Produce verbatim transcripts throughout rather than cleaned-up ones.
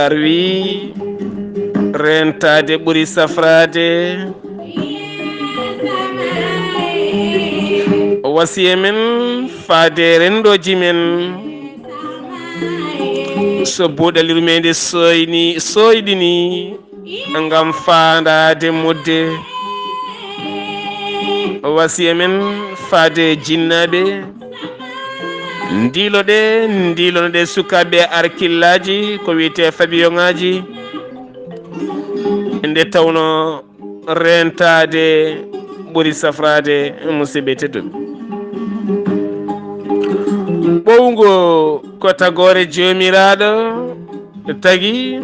Arwi rentaade ɓuri safraade. Wasiya men faade renndooji men. So buuɗal yurmeende sooyni, sooyɗini ngam faandaade mudde. Wasiya men faade jinnaaɓe. Ndiilo ɗe, ndiilono ɗe sukaaɓe arkillaaji, ko wiyetee fabiyoŋaaji. Nde tawno reentaade ɓuri safraade, musidɓe tedduɓe. Ɓowngu ko tagoore Joomiraaɗo tagi,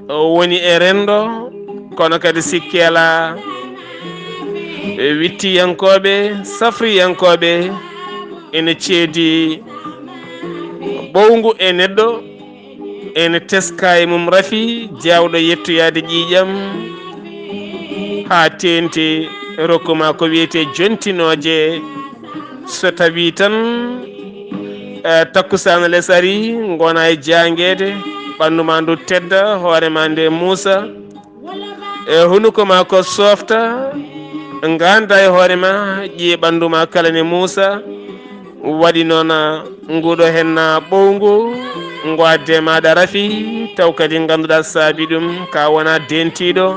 o woni e renndo, kono kadi sikke alaa, wittiyankooɓe, safriyankooɓe ene ceedi ɓowngu e neɗɗo, ene teska e mum rafi, jaawɗo yettoyaade ƴiiƴam haa teeŋti, rokku ma ko wiyetee jontinooje. So tawii tan, eh, takkusaan les arii, ngona e jaangeede, ɓanndu ma ndu tedda, hoore ma nde muusa, e hunuko ma ko soofta, ngannda e hoore ma, ƴiye ɓanndu ma kala ne muusa. Waɗi noon, nguɗo henna ɓowngu, ngu adde maaɗa rafi, taw kadi ngannduɗaa saabi ɗum, ka wona dentiiɗo.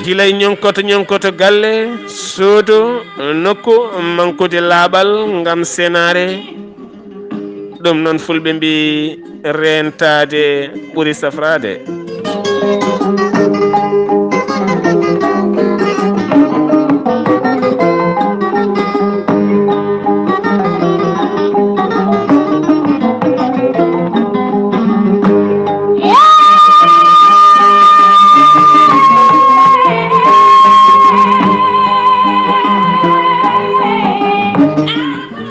Gila e ñonkoto, ñonkoto galle, suudu, nokku, mankude laaɓal ngam senaare. Ɗum noon fulɓe mbi, reentaade ɓuri safraade.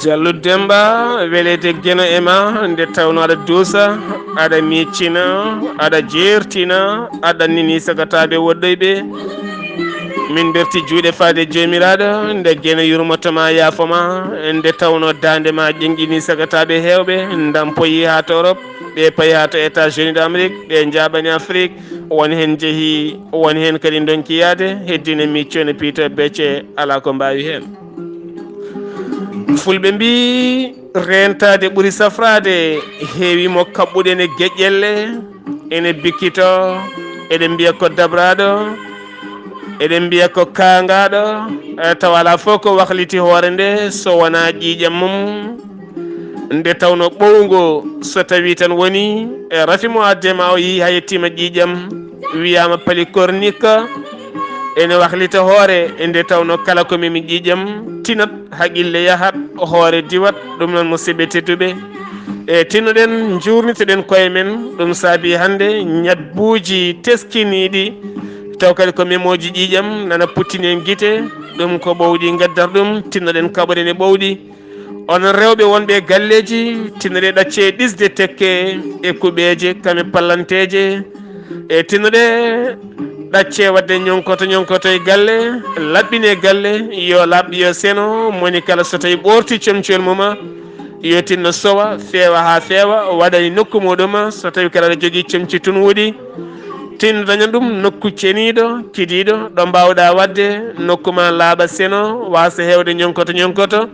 Jallu Demba, weleede Geno e ma, nde tawno aɗa duusa, aɗa miccina, aɗa jeertina, aɗa nini sagataaɓe woɗɗoyɓe. Min berti juuɗe faade Joomiraaɗo, nde Geno yurmoto ma, yaafo ma, nde tawno daande ma ƴeŋƴini sagataaɓe heewɓe, ndampoyi haa to Europe, ɓe payi haa to États-Unis d'Amérique, ɓe njaaɓani Afrique, won heen jehi, won heen kadi ndonki yaade, heddine micco ne piito becce, alaa ko mbaawi heen. Fulɓe mbi, reentaade ɓuri safraade, heewi mo kaɓɓuɗen e geƴƴelle, ene bikkito, eɗen mbiya ko dabraaɗo, eɗen mbiya ko kaangaaɗo, eh, tawa alaa fof ko wakliti hoore nde, so wonaa ƴiiƴam mum. Nde tawno ɓowngo, so tawii tan woni, eh, rafi mo adde ma o yii haa yettiima ƴiiƴam, wiyaama pali kornik, ene waklita hoore, nde tawno kala ko memi ƴiiƴam tinat, haqille yahat, hoore diwat. Ɗum noon, musidɓe tedduɓe, e tinnoɗen, njuurnitoɗen koye men. Ɗum saabi hannde ñabbuuji teskiniiɗi, taw kadi ko memooji ƴiiƴam nana puttini en gite. Ɗum ko ɓowɗi ngaddata ɗum, tinnoɗen kaɓoɗen e ɓowɗi. Onon rewɓe wonɓe e galleeji, tinnoɗe ɗacce ɗisde tekke e kuɓeeje, kame pallanteeje, e tinnoɗe ɗacce waɗde ñonkoto ñonkoto e galle, laɓɓine galle, yo laaɓ, yo seno, moni kala so tawi ɓoorti comcol mum, yo tinno sowa, feewa haa feewa, waɗa e nokku muɗum, so tawi kala aɗa jogii comci tun woɗi, tinno daña ɗum nokku ceniiɗo, kidiiɗo, ɗo mbaawɗaa waɗde nokku ma laaɓa seno, waasa heewde ñonkoto ñonkoto,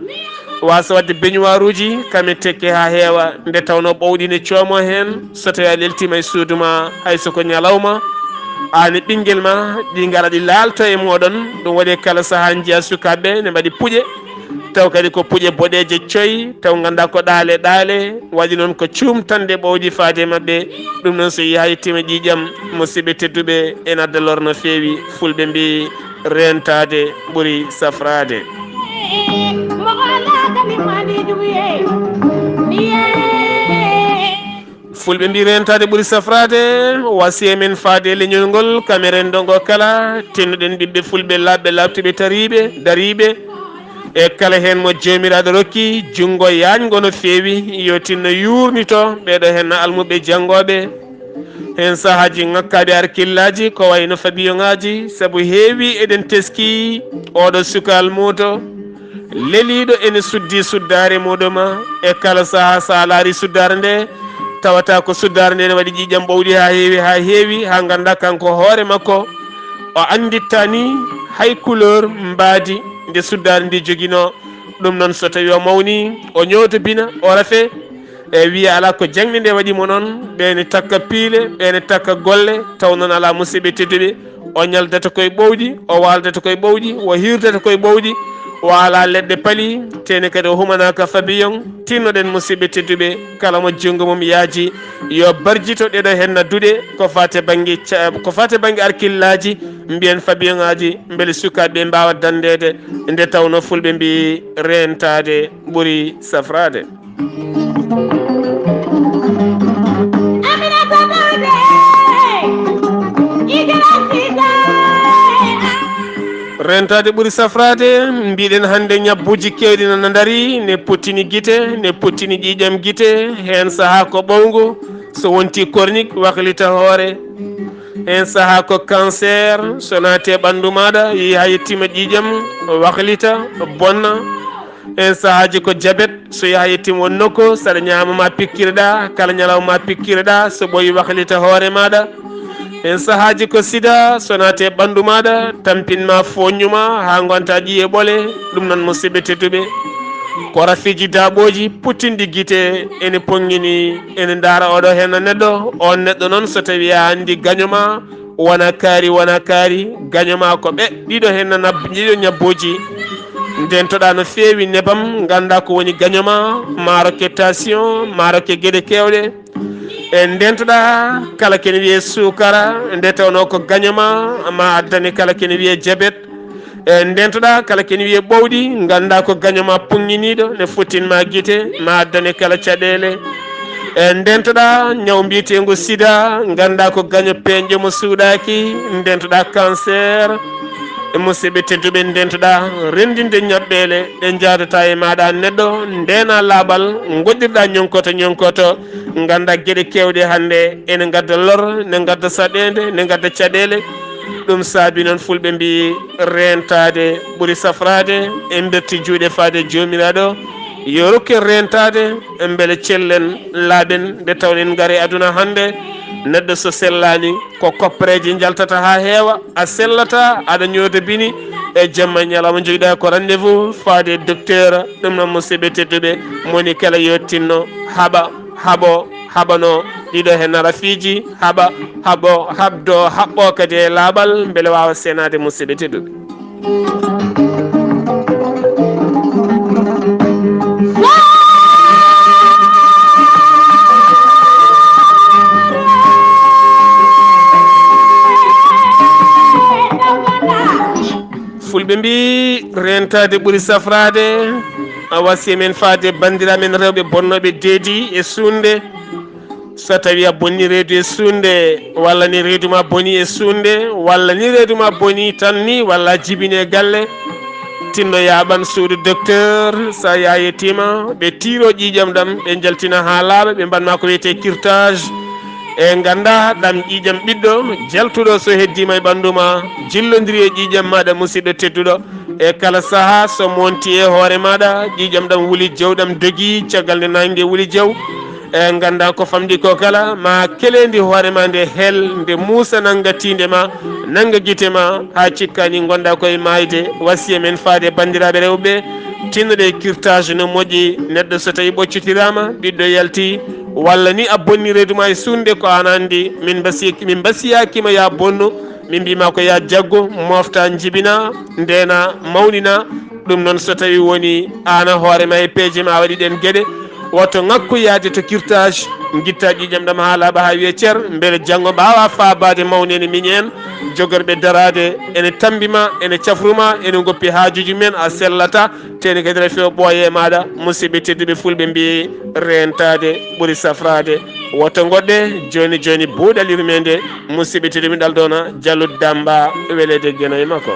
waasa waɗde beñuwaaruuji, kame tekke haa heewa, nde tawno ɓowɗi ne coomo heen, so tawi a leltiima e suudu ma, hay so ko ñalawma, aan e ɓinngel ma, ɗi ngara ɗi laalto e mooɗon. Ɗum waɗi kala sahaa njiya sukaaɓe ne mbaɗi puƴe, taw kadi ko puƴe boɗeeje coy, taw nganndaa ko ɗaale ɗaale, waɗi noon ko cuumtande ɓowɗi faade e maɓɓe. Ɗum noon so yii haa yettiima ƴiiƴam, musidɓe tedduɓe, ene adda lor no feewi. Fulɓe mbi, reentaade ɓuri safraade. Fulɓe mbi, reentaade ɓuri safraade. Wasiya men faade e leñol ngol, kam e renndo ngo kala, tinnoɗen ɓiɓɓe fulɓe laaɓɓe, laaɓtuɓe, tariiɓe, dariiɓe, e kala heen mo Joomiraaɗo rokki junngo yaajngo no feewi, yo tinno yuurnito ɓeeɗo heen almuɓɓe janngooɓe. Heen sahaaji ŋakkaaɓe arkillaaji, ko wayno fabiyoŋaaji, sabu heewi eɗen teskii oɗo suka almuudo leliiɗo ene suddi suddaare muɗum. E kala sahaa, so a laarii suddaare nde, Tawata ko suddaare nde ne waɗi ƴiiƴam ɓowɗi haa heewi, haa heewi, haa ngannda kanko hoore makko o annditta ni hay couleur mbaadi nde suddaare ndi joginoo. Ɗum noon so tawi o mawni, o ñooto bina, o rafe, e wiya alaa ko jaŋde nde waɗi mo noon, ɓe ne takka piile, ɓe ne takka golle, taw noon alaa musidɓe tedduɓe. O ñaldata koye ɓowɗi, o waaldata koye ɓowɗi, o hirdata koye ɓowɗi, o alaa leɗɗe pali, teni kadi o humanaaka fabiyoŋ. Tinnoɗen musidɓe tedduɓe, kala mo junngo mum yaaji, yo barjito ɗeɗo henna duɗe, ko fate bannge ca-, ko fate bannge arkillaaji, mbiyen fabiyoŋaaji, mbele sukaaɓe ɓe mbaawa danndeede, nde tawnoo fulɓe mbii reentaade ɓuri safraade. Rentaade ɓuri safraade, mbiɗen hannde ñabbuuji keewɗi nana ndarii, ne pottini gite, ne pottini ƴiiƴam gite, heen sahaa ko ɓowngu, so wonti kornik, waklita hoore. Heen sahaa ko cancer, so naati e ɓanndu maaɗa, yehi haa yettima ƴiiƴam, waklita, bonna. Heen sahaaji ko jabet, so yaha yettima won nokku, saɗa ñaama ma pikkiriɗa, kala ñalawma ma pikkiriɗa, so ɓooyi waklita hoore maaɗa. Heen sahaaji ko sida, so naati e ɓanndu maaɗa, tampin ma, fooñu ma, haa ngonta ƴiye ɓole. Ɗum noon, musidɓe tedduɓe, ko rafiiji daaɓooji puttinɗi gite, ene poŋŋini, ene ndaara oɗo heen neɗɗo. On neɗɗo noon, so tawi a anndi gaño ma, wona kaari, wona kaari, gaño ma ko ɓe ɗiɗo heen na nab-, ɗiɗo ñabbuuji. Ndentoɗaa no feewi nebam, ngannda ko woni gaño ma, maaroke tension, maaroke geɗe keewɗe. E ndentoɗaa kala kene wiyee suukara, nde tawnoo ko gaño ma, ma addane kala kene wiyee jabet. E ndentoɗaa kala kene wiyee ɓowɗi, ngannda ko gaño ma puŋŋiniiɗo, ne fottin ma gite, ma addane kala caɗeele. E ndentoɗaa ñaw mbiyeteengu sida, ngannda ko gaño peeñɗo mo suuɗaaki, ndentoɗaa cancer. E musidɓe tedduɓe, ndentoɗaa renndinde ñaɓɓeele ɗe njaadata e maaɗa neɗɗo, ndeena laaɓal, ngoɗɗirɗa ñonkoto ñonkoto, ngannda geɗe keewɗe hannde ene ngadda lor, ne ngadda saɗeende, ne ngadda caɗeele. Ɗum saabi noon fulɓe mbii reentaade ɓuri safraade, en mberti juuɗe faade Joomiraaɗo, yo rokku en reentaade, mbele cellen, laaɓen, nde tawɗen ngari aduna hannde. Neɗɗo so sellaani, ko koppereeje njaltata haa heewa, a sellata, aɗa ñooda bini, e jamma e ñalawma njogiɗa ko rendez-vous faade e docteur. Ɗum noon, musidɓe tedduɓe, moni kala yo tinno, haɓa, haɓo, haɓano, ɗiɗo heen rafiiji, haɓa, haɓo, haɓdo, haɓɓo kadi e laaɓal, mbele waawa seenaade, musidɓe tedduɓe. Fulɓe mbii, reentaade ɓuri safraade. A wasi men faade banndiraaɓe men rewɓe bonnooɓe deedi e suunde. So tawi a bonni reedu e suunde, walla ni reedu ma boni e suunde, walla ni reedu ma boni tan ni, walla a jibini e galle, tinno yaaɓan suudu docteur. So a yaayetima, ɓe tiiro ƴiiƴam ɗam, ɓe njaltina haa laaɓa, ɓe mbaɗ ma ko wiyetee curtage. E ngannda ɗam ƴiiƴam ɓiɗɗo jaltuɗo, so heddima e ɓanndu ma, jillondiri e ƴiiƴam maɗa, musidɗo tedduɗo. E kala saha so monti e hoore maɗa, ƴiiƴam ɗam wuli jaw, ɗam dogi, caggal nde naange wuli jaw. E ngannda ko famɗi ko kala, ma kelendi hoore ma nde hel, nde muusa nannga tiinde ma, nannga gite ma, haa cikkani ngonɗa koye maayde. Wasiya men faade banndiraaɓe rewɓe, tinnoɗe curtage no moƴƴi. Neɗɗo so tawi ɓoccitiraama, ɓiɗɗo yalti, walla ni a bonni reedu ma e suunde, ko an anndi, min mbasi-, min mbasiyakima ya bonnu, min mbima ko ya jaggu, mofta, jibina, ndena, mawnina. Ɗum noon, so tawi woni an a hoore ma e peeje ma a waɗi ɗen geɗe, woto ŋakku yaade to curtage, ngitta ƴiiƴam ɗam haa laaɓa haa wiya cer, mbele janngo mbaawa faabaade mawni en, miñi en, jogorɓe daraade, ene tammbi ma, ene cafru ma, ene ngoppi haajuuji men, a sellata, teni kadi rafi o ɓooye e maaɗa. Musidɓe tedduɓe fulɓe mbi, reentaade ɓuri safraade. Woto ngoɗɗe, jooni jooni buuɗal yurmeende. Musidɓe tedduɓe, ɗal ɗoona Jallo Damba, weleede Geno e makko.